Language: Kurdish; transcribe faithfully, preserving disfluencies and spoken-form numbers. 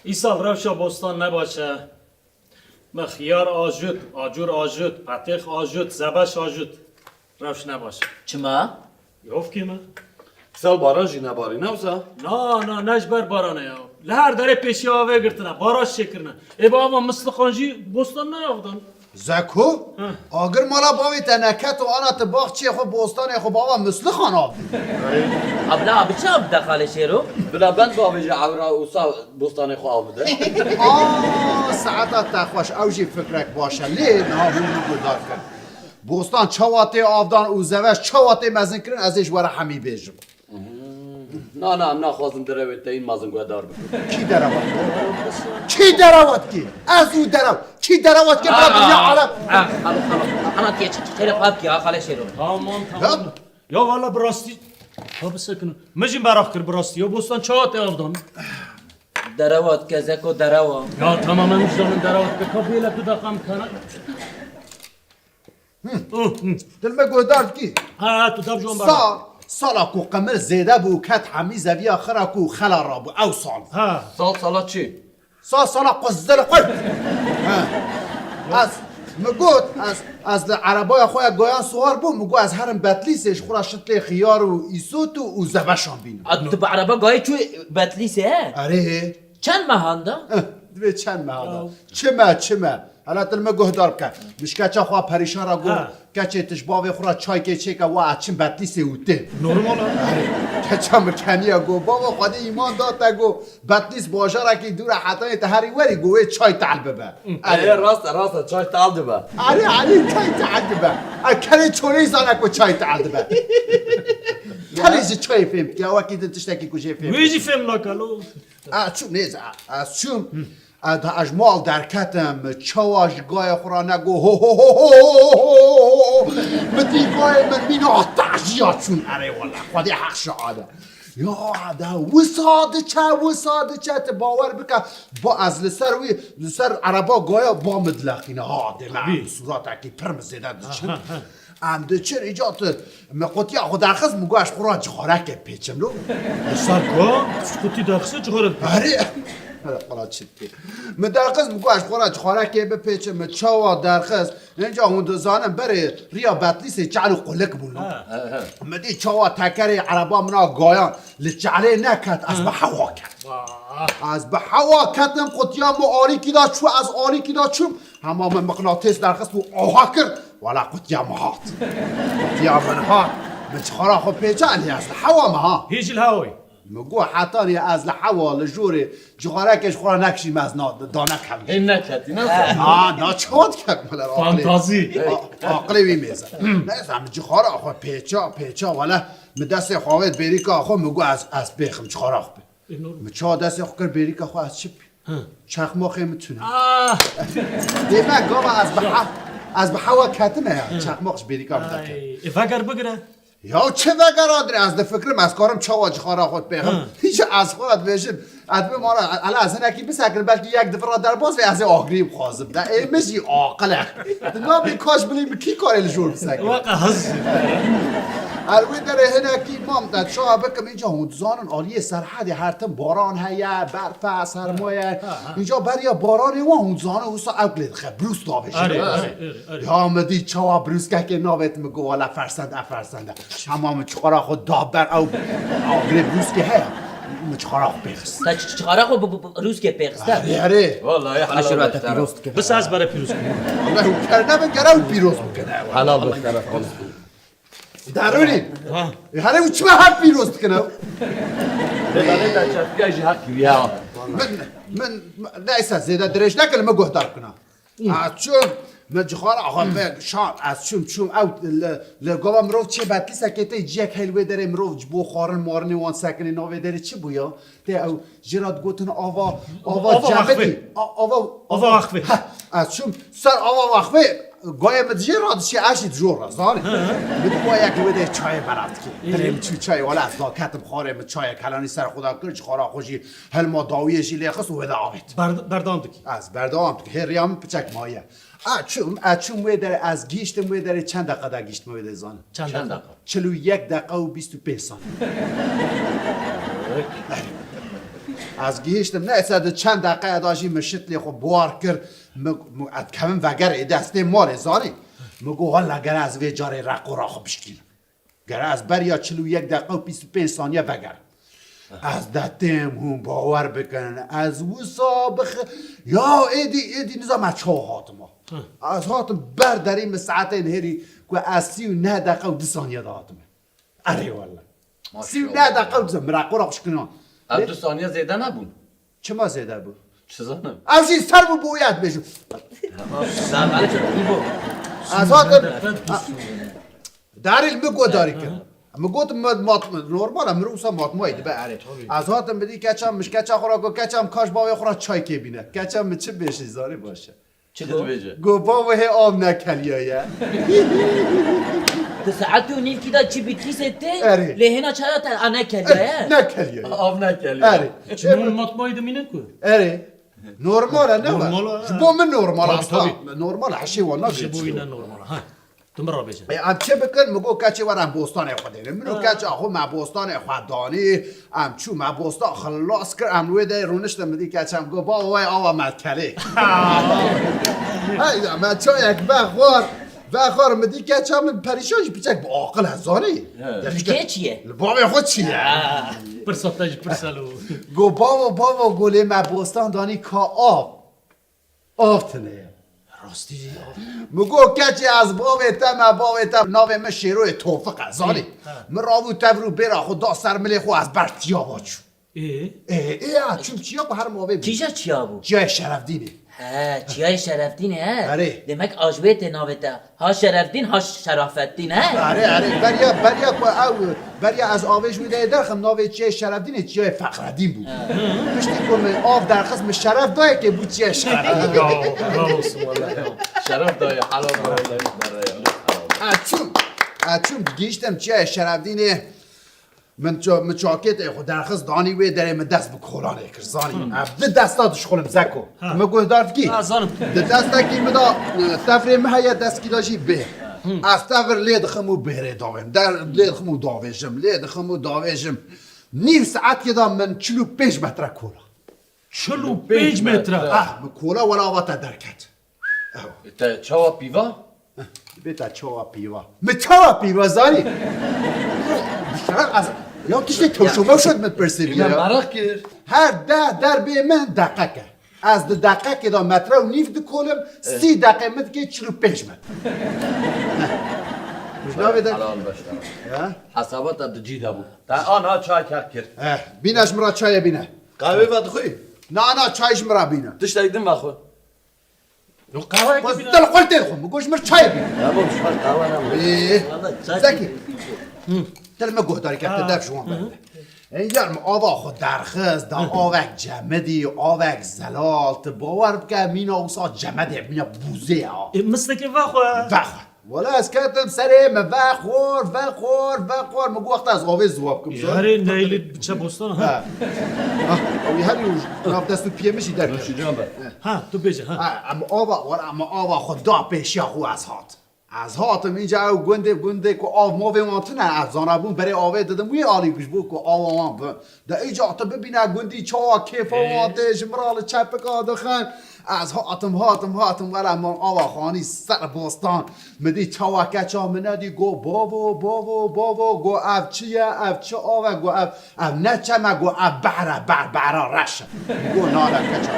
Îsal rewşa bostan ne baş e. Me xiyar ajût, acûr ajût, petêx ajût, zebeş ajût. Rewş ne baş e. Çima? Yovkê me. Sal baran jî nebarî, ne wisa? Na, na, ne ji ber baranê ya. Li her derê pêşiya avê girtine, baraj çêkirine. Ê bi ava mislixan jî bostan neyavdan. Zeko, Heh. agir mala bavê te neket û ana tu baxçê xwe, bostanê xwe bava mislixan avdî. Abla, bi çi av dide Xalê Şêro? Bila bend bavê ji ewra û sa bostanê xwe av bide. Aa, saeta te xweş, ew jî fikrek baş e. Lê niha hûn min guhdar kir. Bostan çawa tê avdan û zeveş çawa tê mezinkirin, ez ê ji we re hemî bêjim. Na, na, em naxwazin derewê te yên mezin guhdar bikin. Kî derewat kir? Kî derewat kir? Ez û derew. Kî derewat kir? Bira dinya alem. Ah, xalo, xalo. Ana tiye çi, çi, çi, xêrê xwe bikî, ha, Xalê Şêro. Tamam, tamam. Ya. Ya valla bi rastî. Ha, bisekinin. Min jî meraq kir bi rastî. Ya bostan çawa tê avdan? Derewat ke, Zeko, derewa. Ya tamam, em jî zanin derewat ke. Ka bêle tu deqam kana. Hı. Hı, hı. Dil me guhdar dikî. Ha, ha, tu dev ji wan berda. Sa, sala ku qimir zêde bû, ket hemî zeviya xira ku xela rabû, ew sal. Ha. Sal sala çi? Sa sala quzdir qurt. Ha. Ez, mi got, ez, ez li erebaya xwe ya goyan siwar bûm, mi got ez herim Betlîsê ji xwe re şitlê xiyar û îsot û, û zebeşan bînim. A, tu bi ereba gayê çû Betlîsê, he? Erê. Çend mehan da? Eh, divê çend mehan da. Ya. Çime, çime. Hela tu li min guhdar bike. Min ji keça xwe perîşan re got, Ha. keçê tu ji bavê xwe re çaykê çêke, wa ez çim Betlîsê û tê. Normal e. Erê, keça min keniya got, bava Xwedê îman da te got, Betlîs bajarekî dûr e, hetanî te herî werî got, wê çay tehl bibe. Erê. Erê, rast e, rast e, çay tehl dibe. Erê, erê, çay tehl dibe. E, kerê çolê zane ku çay tehl dibe. Tenê ji çayê fêm dike, wekî din tiştekî ku jê fêm Wê jî dike. fêm nake lo. Ez çûm, nêz, ez çûm. Ez da ez ji mal derketim, çawa ji gayê xwe re nego, ho, ho, ho. Min dî gayê min mîna tajiya çûn, erê wele, Xwedê heq şahid e. Ya de wisa diçe, wisa diçe, tu bawer bike, ba ez li ser wî, li ser ereba gaya ba min dileqîne, ha, dê me Tabii. em sûretekî pir min zêde diçin. Ha, ha, ha. Em diçin, îca tu, min qutiya xwe derxist, min got, ez xwe re cixareke pêçim lo. Li ser ku? Tu qutî derxist, cixarek pêçim. Erê. Qala çi dikê? Min derxist, min got, ez xwe re cixarekê bipêçim, min çawa derxist. Înca hûn dizanin, berê riya Betlîsê çal û qulik bûn lo. Ha. Min dî çawa tekerê ereba min a gayan li çalê neket, ez bi hewa ket. Vah. Ez bi hewa ketim, qutiya min alîkî da çû, ez alîkî da çûm. Hema min miqnatês derxist û aha kir. Wala qutiya min hat. Qutiya min hat. Min cixara xwe pêça, lê ez li hewa me ha. Hî jî li hewayê. Min got, hetanî ez li hewa, li jorê cixarekê ji xwe re nekişîme, ez na, da nekem. Hê neketî, ne? Na, na, çawa dikem, wele aqilê. Fantazî. A-, aqilê wî mêze. Neyse, min cixara xwe pêça, pêça, wele min destê xwe avêt bêrîka xwe, min got, ez, ez pêxim cixara xwe pê. E, normal. Min çawa destê xwe kir bêrîka xwe, ez çi bî? Hı. Çexmoxê min tune. Ah! Dê me gava ez bi he-, ez bi hewa ketime ya. Hı. Çexmox ji bêrîka min derket. Ay, e, veger bigire. Ya çi veger adre, ez difikirim, ez karim çawa cixara xwe pêxim. Hı. Hiç ez xwe dibêjim, ez dibim ara, ela ez hinekî bisekirim, belkî yek di vir re derbas be, ez ê agirî bixwazim. De ê min jî aqil e. Tu nabê kaş bilî min kî karê li jor bisekire. Waka hez. Her wê derê hinekî mam te çawa bikim, înca hûn dizanin aliyê Serhedê her tim baran heye, berf e, serma ye. Ha, ha. Înca beriya baranê wan hûn dizanin wisa ew lê dixe, brûs davêjin. Erê, erê, erê, erê. Ya min dî çawa brûskekê navêt, min got wala fersend e, fersend e. Hema min çixara xwe da ber ew agirê brûskê heye. Min çixara xwe pêxist. Te çi-, çixara xwe bi, bi, bi rûskê pêxiste? Erê, erê. Wallahî helal be şeref. Bise ez bere pîroz kim. Wallahî û kerne min gere û pîroz bikine. Helal be şeref. Derûnî. Ha. E, herê û çima her pîroz dikine? Lê belê te çepiya jî heq kiriya. Min, min, neyse, zêde dirêj neke, li min guhdar bikine. Ez çûm, min cixara xwe pê şand, ez çûm, çûm, ew li, li gava mirov çê Betlîsekê tê ciyek heyl wê derê mirov ji bo xwarin marinê wan sekinê navê derê çi bû ya? Tê ew jê re digotin ava, ava Ava cemidî. Wexfê. A-, ava, Ava Wexfê. Heh, ez çûm ser ava Wexfê, gayê min jê re dişê ez jî dijor re, zanî. Hı hı. Min digo yek li wê derê çayê belav dikê. Hı hı. Dilê min çû çayê, wala ez daketim xwarê min çayek helanî ser xwe de kir, cixara xwe jî Hilma dawiyê jî lê xist û wê de avêt. Ber-, berdewam dikî. Ez berdewam dikim. Hê riya min piçek maye. A çûm, a çûm wê derê, ez gihîştim wê derê, çend deqa de gihîştim wê derê zanim? Çend deqa? Çil û yek deqa û bîst û pênc saniye. Ez gihiştim, neyse di çend deqeya da jî min şitlê xwe buar kir. Min, min, ez kevim veger ê destê malê zanî. Min got, "Wella gere ez vê carê reqora xwe bişkînim. Gere ez beriya çil û yek deqe û bîst û pênc saniye vegerim." Ez detêm hûn bawer bikin. Ez wisa bix-, ya êdî, êdî nizam ez çawa hatime. Ez hatim ber derî min saetê nihêrî ku ez sî û neh deqe û du saniye de hatime. Erê welle. Sî û neh deqe û du saniye. Min reqora xwe bişkîna. Ev du saniye zêde nebûn. Çima zêde bû? Çi zanim? Ev jî ser bû bo yek bêjim. Tamam. Sen bence iyi bu. Ez hatim. Darî li min godarî kir. Min got, "Ma-, mat-, normal e, mirov wisa matmayî dibe erê." Tabii. Ez hatim bidî keça min, ji keça xwe re got, "Keça min, kaş bavê xwe re çaykê bîne." Keça min çi bêjî, zarî baş e. Çi got? Dibêje. Got, "Bavo, hê av nekeliyaye." Di saet û nîvkî de çi bîtîsê tê, Erê. Lê hêna çaya te a nekeliyaye? Nekeliyaye. Av nekeliyaye. Erê. Çi normal matmayî dimîne ku? Erê. Normal e, ne? Normal e. Ji bo min normal e, tabii, asla. Tabii. Normal e, her şey var, ne? Ji bo wî ne normal e. Ha. Tu min re bêje. E, em çi bikin? Min got, "Keçê were em bostanê xwe dêrin." Min û keça xwe me bostanê xwe danî. Em çû me bostan xilas kir, em wê de rûniştin, min dî keça min got, "Bavo, wey ava me dikelê." Hey, me çayek vexwar, vexwar, min dî keça min perîşan jî piçek bi aqil e, zanî. He. Li kê çi ye? Li bavê xwe çi ye? Ha. Pirsa te jî pirsa lo. Got, "Bavo, bavo, got lê me bostan danî ka av." Av tune ye. Rastî jî av. Min got, "Keçê ez bavê te me, bavê te navê min Şêroyê Tofik e, zanî?" Ê, ha. Min rabû tevr û bêra xwe da ser milê xwe, ez ber tiya va çûm. Ê? Ê, ê, ya çûm çiya ku her mavê bû. Kîja çiya bû? Çiyayê Şerefdînê. He, Çiyayê Şerefdînê, he? Erê. Demek a ji wê tê navê te. Ha Şerefdîn, ha Şerafetdîn, he? Erê, erê. Beriya, beriya ku ew, beriya ez avê ji wî de derxim, navê Çiyayê Şerefdînê Çiyayê Fexredîn bû. He. Piştî ku min av derxist, min şeref dayê kê bû Çiyayê Şerefdînê. Bravo, bravo olsun vallahi. Şeref dayê, helal be vallahi. Merre ya. Helal. Ez çûm, ez çûm, gihiştim Çiyayê Şerefdînê. Min ça-, min çakêtê xwe derxist danî wê derê, min dest bi kolanê kir, zanî. Hmm. Ev di desta dişxulim zeko. Ha. Tu min guhdar dikî? Ha, zanim. Di destekî min de, e, tevrê min heye, destkî de jî bêr. Hmm. Ez tevr lê dixim û bêrê davêm. Der, lê dixim û davêjim, lê dixim û davêjim. Nîv saetê de min çil û pênc metre kola. Çil û pênc metre? Ah, min kola wela ava te derket. Ew. Te çawa pîva? Bê te çawa pîva? Min çawa pîva zanî? Bi şeref ez, ya tiştê tewşo mewşo min pirsî. Me ya. Meraq kir. Her deh derbê min deqek e. Ez di deqekê de metre û nîv dikolim, sî deqê min dike çil û pênc metre. Heh. Ji navê de. Helal beşler. Ya? Hesabata di cî de bû. Te ana çay kek kir. Eh, bîne ji min re çayê bîne. Qehwê vedixwî? Na, na, çay ji min re bîne. Tiştek din vexwe. Yo, qehweyekê bîne. Dil xwe tê dixwe, min got ji min çayê bîne. Ya bab, ji xwe qehwe ne. Ee, Zekî. Dil min guhdarî kete, dev ji wan berde. Ey yar, min ava xwe derxist, da avek cemidî, avek zelal, tu bawer bike, mîna wisa cemedê, mîna bûzê ya. E, mislikê vexwe. Vexwe. Wala ez ketim serê min vexwar, vexwar, vexwar. Min got wexta ez avê ziwa bikim. Herê neylî biçe bostan, ha? Ha. Ha, ew herî nav dest û piyê min jî derkeve. Ha, tu bêje, ha. Ha, em ava, wala em ava xwe da pêşiya xwe ez hat. Ez hatim, înca ew gundê, gundê ku av mavê wan tune, ez zanabûm berê avê didim wî alî, ji bo ku ava wan bi. De îca tu bibîne gundî çawa kêfa wan tê, ji min re li çepika dixin. Ez hatim, hatim, hatim, were min ava xanî ser bostan. Min dî çawa keça min nedî, got, "Bavo, bavo, bavo," got, "Ev çi ye, ev çi av e?" Got, "Ev, ev ne çem e," got, "Ev behr e, behr, behra reş e." Got, "Nane keça."